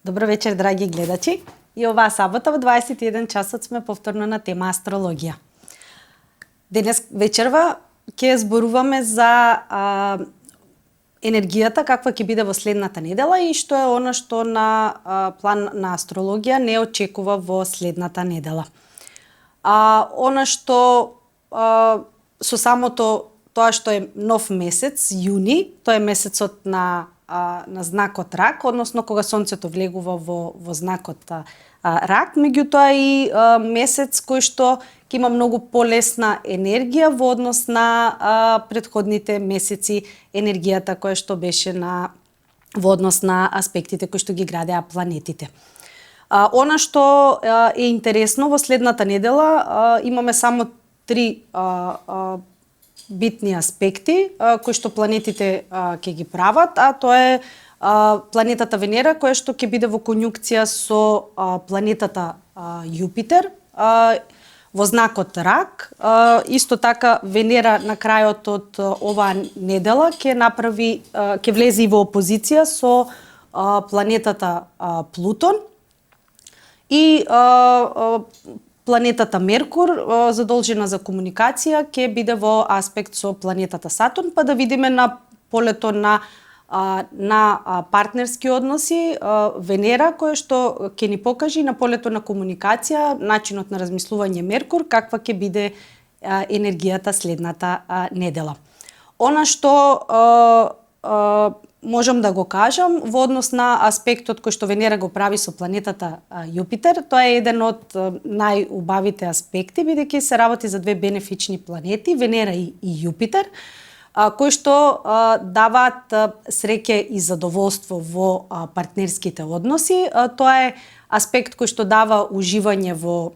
Добро вечер, драги гледачи. И оваа сабота во 21 часот сме повторно на тема астрологија. Денес вечерва ќе зборуваме за енергијата каква ќе биде во следната недела и што е она што на план на астрологија не очекува во следната недела. Она што со самото тоа што е нов месец, јуни, тоа е месецот на знакот Рак, односно кога сонцето влегува во знакот Рак, меѓутоа и месец кој што ќе има многу полесна енергија во однос на претходните месеци, енергијата која што беше во однос на аспектите кои што ги градеа планетите. Она што е интересно во следната недела, имаме само 3 битни аспекти кои што планетите ќе ги прават, а тоа е планетата Венера која што ќе биде во конјункција со планетата Јупитер во знакот Рак. Исто така Венера на крајот од оваа недела ќе влезе и во опозиција со планетата Плутон и планетата Меркур, задолжена за комуникација, ќе биде во аспект со планетата Сатурн, па да видиме на полето на партнерски односи Венера, која што ќе ни покаже на полето на комуникација, начинот на размислување Меркур, каква ќе биде енергијата следната недела. Она што можам да го кажам во однос на аспектот кој што Венера го прави со планетата Јупитер, тоа е еден од најубавите аспекти, бидејќи се работи за две бенефични планети, Венера и Јупитер, кои што даваат среќа и задоволство во партнерските односи. Тоа е аспект кој што дава уживање во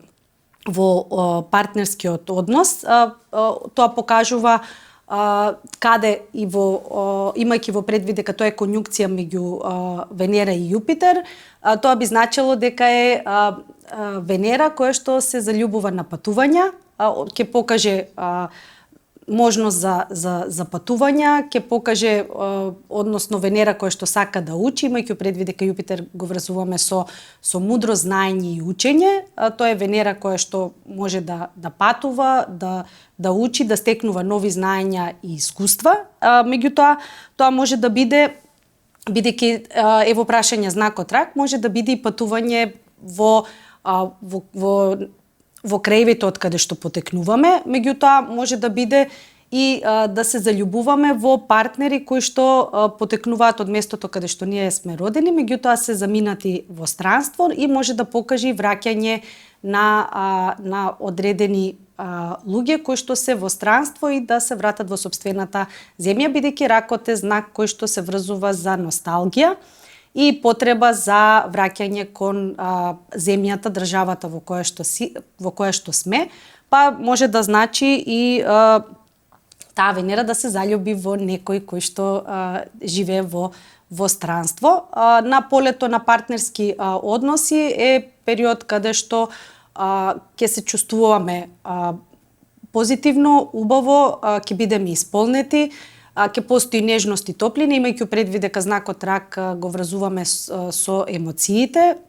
партнерскиот однос. Тоа покажува каде и имајќи во предвид дека тоа е конјункција меѓу Венера и Јупитер, тоа би значило дека е Венера која што се заљубува на патувања, ќе покаже можност за патувања, ќе покаже односно Венера која што сака да учи, имајќи предвид дека Јупитер го врзуваме со мудро знаење и учење. Тоа е Венера која што може да патува, да учи, да стекнува нови знаења и искуства. Меѓутоа, тоа може да биде, бидејќи во прашање знакот Рак, може да биде и патување во краевите од каде што потекнуваме, меѓутоа може да биде и да се заљубуваме во партнери кои што потекнуваат од местото каде што ние сме родени, меѓутоа се заминати во странство и може да покаже враќање на одредени луѓе кои што се во странство и да се вратат во сопствената земја, бидејќи Ракот е знак кој што се врзува за носталгија и потреба за враќање кон земјата, државата во која што сме, па може да значи и таа Венера да се заљуби во некој кој што живее во странство. На полето на партнерски односи е период каде што ќе се чувствуваме позитивно, убаво, ќе бидеме исполнети, ќе постои нежност и топлина, имајќи предвид дека знакот Рак го врзуваме со емоциите.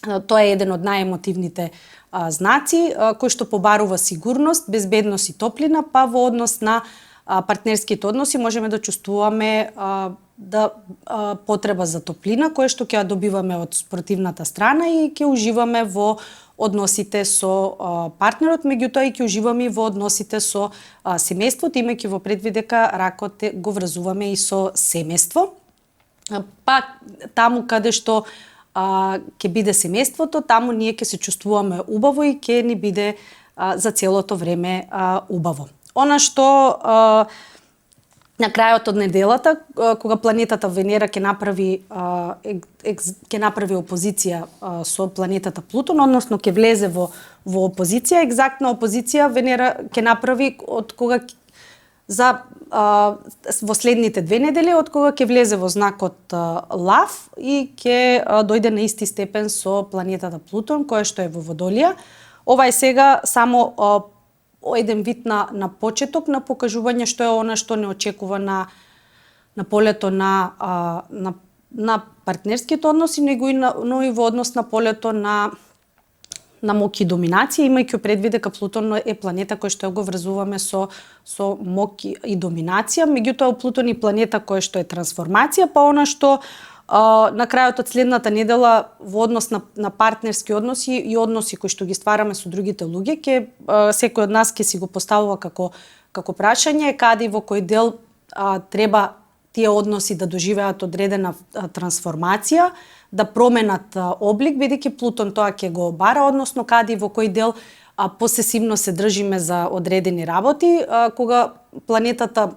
Тоа е еден од најемотивните знаци, кој што побарува сигурност, безбедност и топлина, па во однос на партнерските односи можеме да чувствуваме потреба за топлина, која што ќе ја добиваме од спротивната страна и ќе уживаме во односите со партнерот, меѓутоа и ќе уживаме во односите со семејството, имајќи во предвид дека Ракот го врзуваме и со семејство. Па таму каде што ќе биде семејството, таму ние ќе се чувствуваме убаво и ќе ни биде за целото време убаво. Она што на крајот од неделата, кога планетата Венера ќе направи опозиција со планетата Плутон, односно ќе влезе во опозиција, екзактна опозиција Венера ќе направи од кога во следните 2 недели, од кога ќе влезе во знакот Лав и ќе дојде на исти степен со планетата Плутон, која што е во Водолија. Ова е сега само еден вид на почеток на покажување што е она што не очекува на полето на на партнерските односи, но и во однос на полето на моќ и доминација, имајќи предвид дека Плутон е планета која што го врзуваме со моќ и доминација, меѓутоа Плутон е планета која што е трансформација, па она што на крајот од следната недела во однос на партнерски односи и односи кои што ги ствараме со другите луѓе, секој од нас ќе си го поставува како прашање каде и во кој дел треба тие односи да доживеат одредена трансформација, да променат облик, бидејќи Плутон тоа ќе го бара, односно каде и во кој дел посесивно се држиме за одредени работи, кога планетата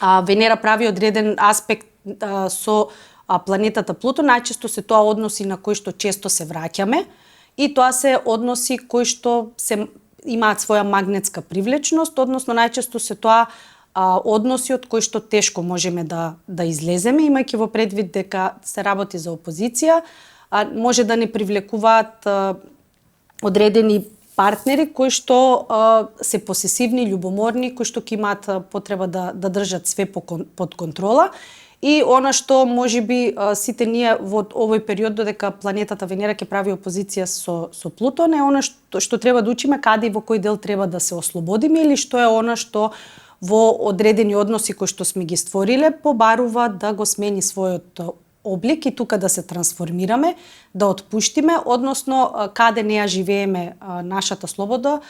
Венера прави одреден аспект со планетата Плутон, најчесто се тоа односи на кои што често се враќаме и тоа се односи кои што имаат своја магнетска привлечност, односно најчесто се тоа односи од кои што тешко можеме да излеземе, имајќи во предвид дека се работи за опозиција, може да не привлекуваат одредени партнери кои што се посесивни, љубоморни, кои што ќе имаат потреба да држат све под контрола. И она што можеби сите ние во овој период додека планетата Венера ќе прави опозиција со Плутон е она што треба да учиме каде и во кој дел треба да се ослободиме или што е она што во одредени односи кои што сме ги створиле побарува да го смени својот облик и тука да се трансформираме, да отпуштиме, односно каде не ја живееме нашата слобода,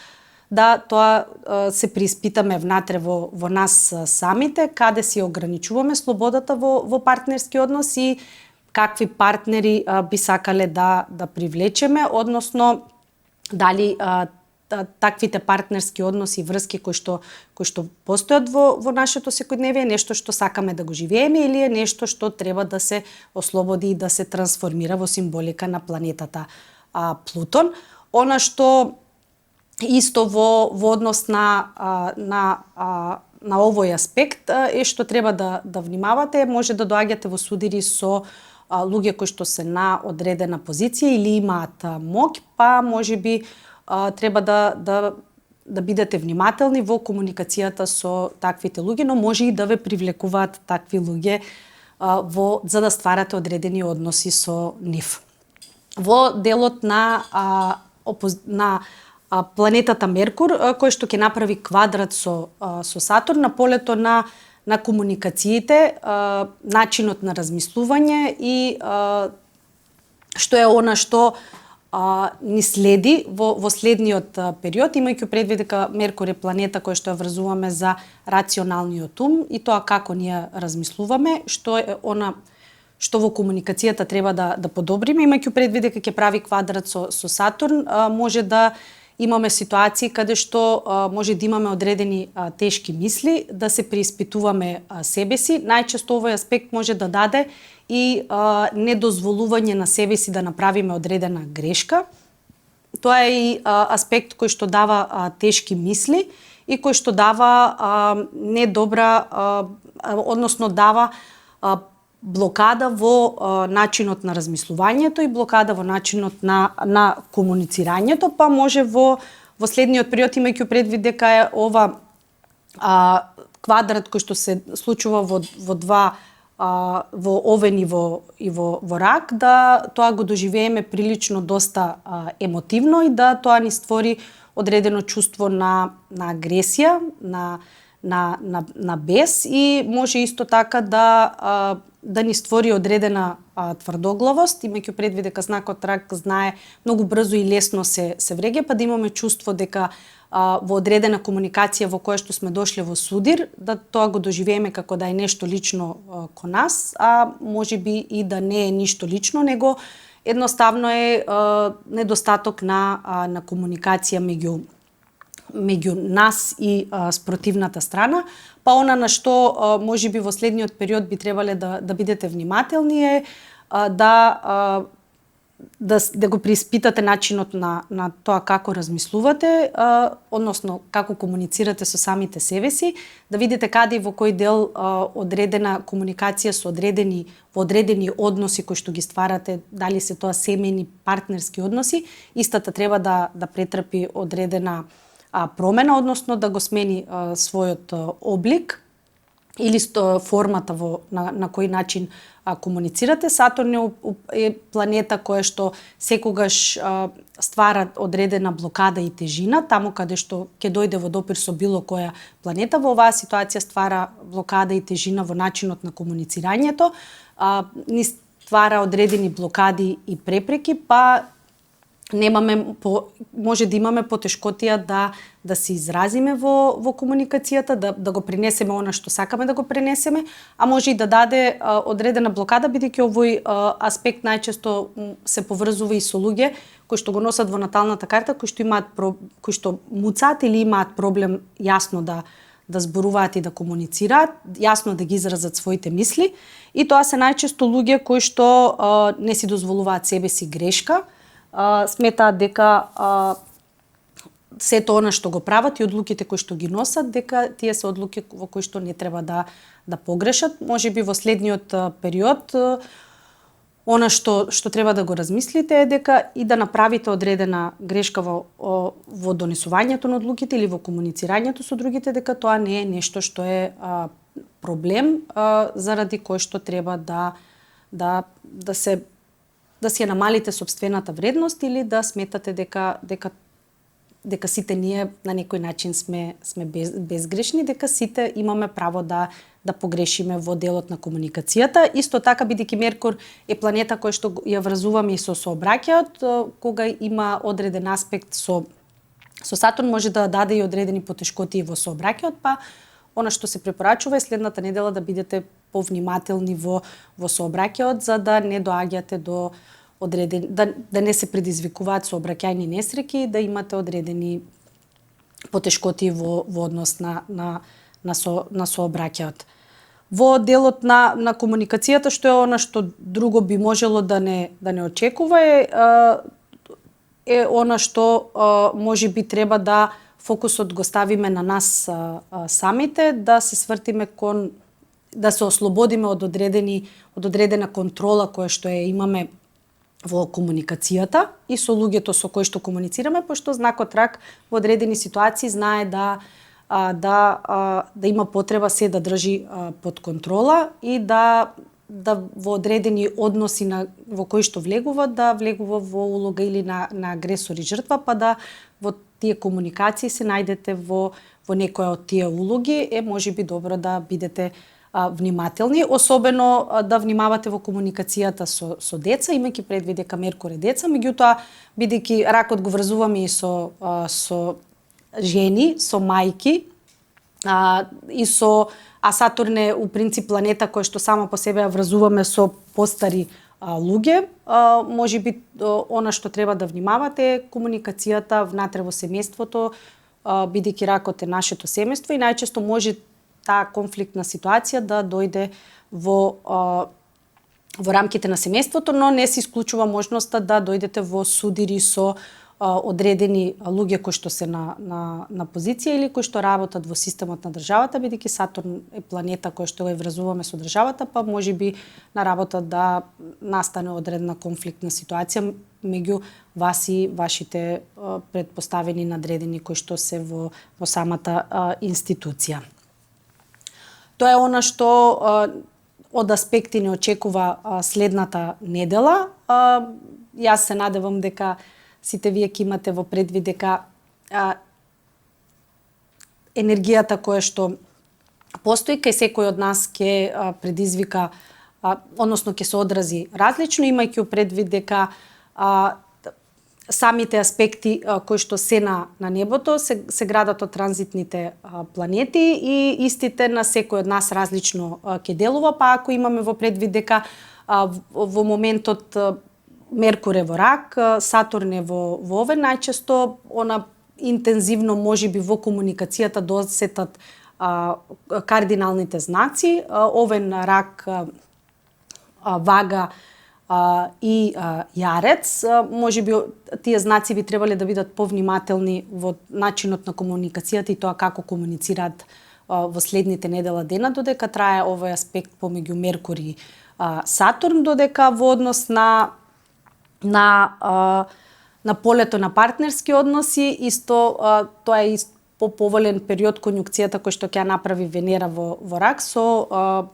да тоа се приспитаме внатре во нас самите, каде си ограничуваме слободата во партнерски однос и какви партнери би сакале да привлечеме, односно дали таквите партнерски односи и врски кои што постојат во нашето секојдневие нешто што сакаме да го живееме или е нешто што треба да се ослободи и да се трансформира во символика на планетата Плутон. Она што исто во однос на овој аспект е што треба да внимавате, може да доаѓате во судири со луѓе кои што се на одредена позиција или имаат моќ, па можеби треба да бидете внимателни во комуникацијата со таквите луѓе, но може и да ве привлекуваат такви луѓе за да стварате одредени односи со нив. Во делот на планетата Меркур, кој што ќе направи квадрат со Сатурн на полето на комуникациите, начинот на размислување и што е она што ни следи во следниот период, имајќи предвид дека Меркур е планета која што ја врзуваме за рационалниот ум и тоа како ние размислуваме, што е она што во комуникацијата треба да подобриме, имајќи предвид дека ќе прави квадрат со Сатурн, може да имаме ситуации каде што може да имаме одредени тешки мисли, да се преиспитуваме себе си. Најчесто овој аспект може да даде и недозволување на себе си да направиме одредена грешка. Тоа е и аспект кој што дава тешки мисли и кој што дава недобра, односно дава блокада во начинот на размислувањето и блокада во начинот на комуницирањето, па може во следниот период, имајќи предвид дека е ова квадрат кој што се случува во два во Овен и во Рак, да тоа го доживееме прилично доста емотивно и да тоа ни створи одредено чувство на агресија, на бес и може исто така да ни створи одредена тврдоглавост, имајќи предвид дека знакот Рак знае многу брзо и лесно се вреѓа, па да имаме чувство дека во одредена комуникација во која што сме дошле во судир, да тоа го доживееме како да е нешто лично кон нас, а можеби и да не е ништо лично, него едноставно е недостаток на комуникација меѓу нас и спротивната страна, па она на што можеби во следниот период би требале да бидете внимателни е да го преиспитате начинот на тоа како размислувате, односно како комуницирате со самите себе си, да видите каде и во кој дел одредена комуникација со во одредени односи кои што ги стварате, дали се тоа семејни, партнерски односи, истата треба да претрпи одредена промена, односно да го смени својот облик или формата на кој начин комуницирате. Сатурн е планета која што секогаш ствара одредена блокада и тежина, таму каде што ќе дојде во допир со било која планета, во оваа ситуација ствара блокада и тежина во начинот на комуницирањето, ни ствара одредени блокади и препреки, па може да имаме потешкотија да се изразиме во комуникацијата, да го пренесеме она што сакаме да го пренесеме, а може и да даде одредена блокада, бидејќи овој аспект најчесто се поврзува и со луѓе кои што го носат во наталната карта, кои што муцаат или имаат проблем јасно да зборуваат и да комуницираат, јасно да ги изразат своите мисли, и тоа се најчесто луѓе кои што не си дозволуваат себе си грешка, сметаат дека сето она што го прават и одлуките кои што ги носат, дека тие се одлуки во кои што не треба да погрешат. Можеби во следниот период она што треба да го размислите е дека и да направите одредена грешка во донесувањето на одлуките или во комуницирањето со другите, дека тоа не е нешто што е проблем заради кој што треба да си ја намалите сопствената вредност или да сметате дека сите ние на некој начин сме безгрешни, дека сите имаме право да погрешиме во делот на комуникацијата. Исто така, бидејќи Меркур е планета која што ја врзуваме и со сообраќајот, кога има одреден аспект со Сатурн, може да даде и одредени потешкотии во сообраќајот, па она што се препорачува е следната недела да бидете повнимателни во сообраќајот, за да не доаѓате до одредени, да не се предизвикуваат сообраќајни несреќи, да имате одредени потешкотии во однос на сообраќајот. Во делот на комуникацијата, што е она што друго би можело да не очекува, е она што може би треба да фокусот го ставиме на нас самите, да се свртиме да се ослободиме од одредена контрола која што ја имаме во комуникацијата и со луѓето со кои што комуницираме, пошто знакот рак во одредени ситуации знае да има потреба се да држи под контрола и да во одредени односи во кои што влегува во улога или на агресор и жртва, па да во тие комуникации се најдете во некоја од тие улоги, можеби добро да бидете внимателни, особено да внимавате во комуникацијата со деца, имајќи предвид дека Меркур е деца, меѓутоа бидејќи ракот го врзуваме и со жени, со мајки, а Сатурн е у принцип планета која што сама по себе ја врзуваме со постари луѓе, можеби она што треба да внимавате е комуникацијата внатре во семејството, бидејќи ракот е нашето семејство и најчесто може таа конфликтна ситуација да дојде во рамките на семејството, но не се исклучува можноста да дојдете во судири со одредени луѓе кои што се на позиција или кои што работат во системот на државата, бидејќи Сатурн е планета која што ја врзуваме со државата, па можеби на работа да настане одредена конфликтна ситуација меѓу вас и вашите претпоставени надредени кои што се во самата институција. Тоа е она што од аспекти не очекува следната недела. Јас се надевам дека сите вие ќе имате во предвид дека енергијата која што постои кај секој од нас ќе предизвика, односно ќе се одрази различно, имајќи предвид дека самите аспекти кои што се на небото се градат од транзитните планети и истите на секој од нас различно ќе делува, па ако имаме во предвид дека во моментот Меркур е во рак, Сатурн е во Овен, најчесто она интензивно можеби во комуникацијата досетат кардиналните знаци, Овен, рак, Вага и Јарец, можеби тие знаци би требале да бидат повнимателни во начинот на комуникацијата и тоа како комуницираат во следните недела дена, додека трае овој аспект помеѓу Меркур и Сатурн, додека во однос на полето на партнерски односи, исто тоа е поповолен период конјункцијата кој што ќе направи Венера во рак со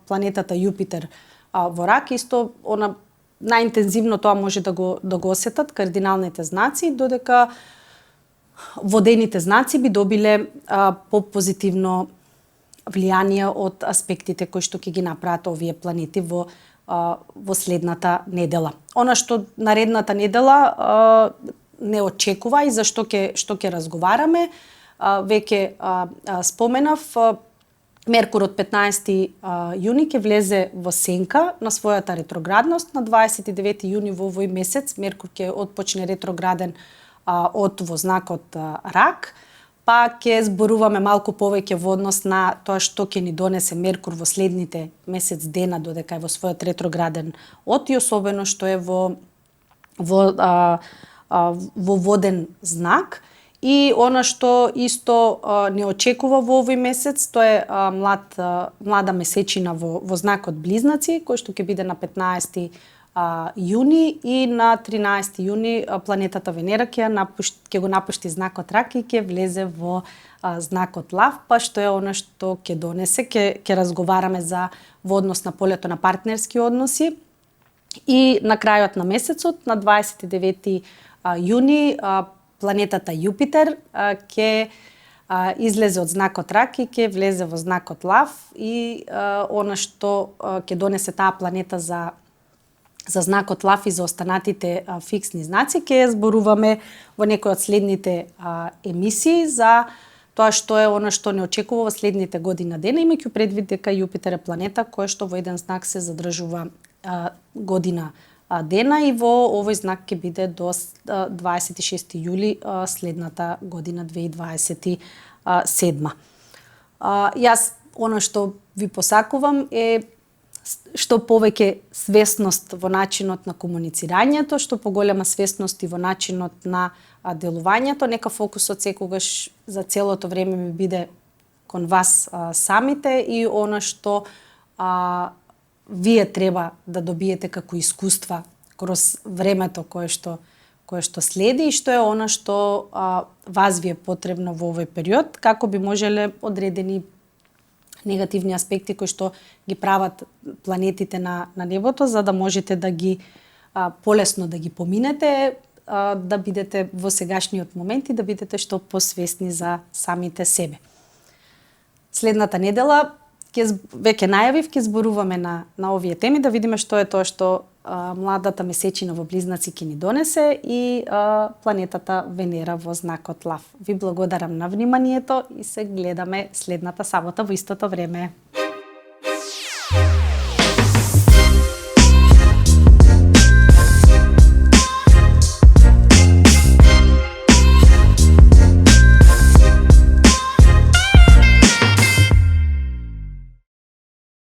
планетата Јупитер во рак. Исто она најинтензивно тоа може да го осетат кардиналните знаци, додека водените знаци би добиле по-позитивно влијание од аспектите кои што ќе ги направат овие планети во следната недела. Она што наредната недела не очекува и за што ќе разговараме, веќе споменав, Меркур од 15 јуни ќе влезе во Сенка на својата ретроградност. На 29 јуни во овој месец Меркур ќе отпочне ретрограден од во знакот Рак, па ќе зборуваме малку повеќе во однос на тоа што ќе ни донесе Меркур во следните месец дена додека е во својот ретрограден од и особено што е во воден знак. И она што исто не очекува во овој месец, тоа е млада месечина во знакот Близнаци, кој што ќе биде на 15 јуни и на 13 јуни планетата Венера ќе го напушти знакот Рак и ќе влезе во знакот Лав, па што е она што ќе донесе, ќе разговараме во однос на полето на партнерски односи. И на крајот на месецот, на 29 јуни, планетата Јупитер ќе излезе од знакот Рак и ќе влезе во знакот Лав, и она што ќе донесе таа планета за знакот Лав и за останатите фиксни знаци, ќе зборуваме во некои од следните емисии за тоа што е она што не очекува во следните година дена, имајќи предвид дека Јупитер е планета која што во еден знак се задржува година дена и во овој знак ќе биде до 26 јули следната година 2027. Јас она што ви посакувам е што повеќе свесност во начинот на комуницирањето, што поголема свесност и во начинот на делувањето. Нека фокусот секогаш за целото време ми биде кон вас самите и она што вие треба да добиете како искуства кроз времето кое што следи и што е она што вас ви е потребно во овој период, како би можеле одредени негативни аспекти кои што ги прават планетите на небото, за да можете да ги полесно да ги поминете, да бидете во сегашниот момент и да бидете што посвесни за самите себе. Следната недела веќе најавив, ќе зборуваме на овие теми, да видиме што е тоа што младата месечина во Близнаци ќе ни донесе и планетата Венера во знакот Лав. Ви благодарам на вниманието и се гледаме следната сабота во истото време.